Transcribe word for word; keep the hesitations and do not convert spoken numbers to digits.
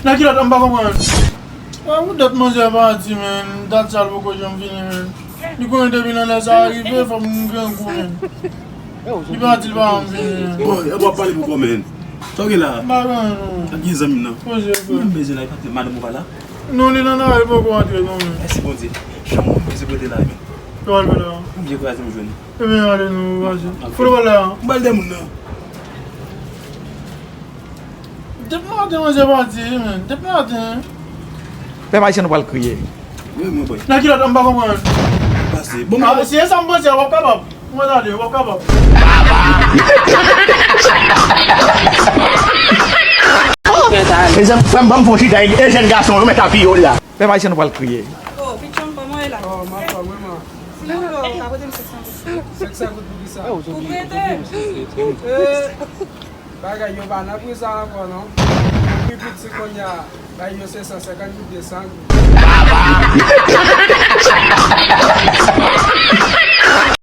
Nan kilòt, m pa konprann. Ah, ou dat manzè pati, man. Dat sa l poko janm vini, man. Li konnen depi nan lè sa a rive, fò m grangou, man. Li pati, li pa janm vini, man. Bon, e w ap pale pou kòman? Sa w gen la? M pa konn, non. Ak gen zanmi m nan. Poze, frè. Mwen bezwen la, e pa madanm ou pa la? Non, li nan lari, li poko antre, non, man. Mèsi Bondye. Chanm mwen bezwen pote la, men. Yo al la. M byen kraze m jwenn. Ebyen, ale nou, pase. Fout ou al la. M pral de moun nan. Depi maten, manzè pati, wi, men. Depi maten. Pèp ayisyen, nou pral kriye. Wi, mwen, boy. Nan kilòt, m pa konprann. Pase. Bon, ah, mwen, si e sa m panse, w ap kapab. Mwen ale, w ap kapab. Mezanmi, frè m, ban m fon chita, e jèn gason, yo mèt apiye w la. Pèp ayisyen, nou pral kriye. Oh, pichon, kòman w ye la? Oh, m anfòm, wi, man. Sinon, ou ka pote m senk san goud? Senk san goud pou ki sa? Pou prete. Eh, bagay yo pa nan pri sa ankò, non. Pri piti kounye a, bay yo senk san senkant goud, de san goud.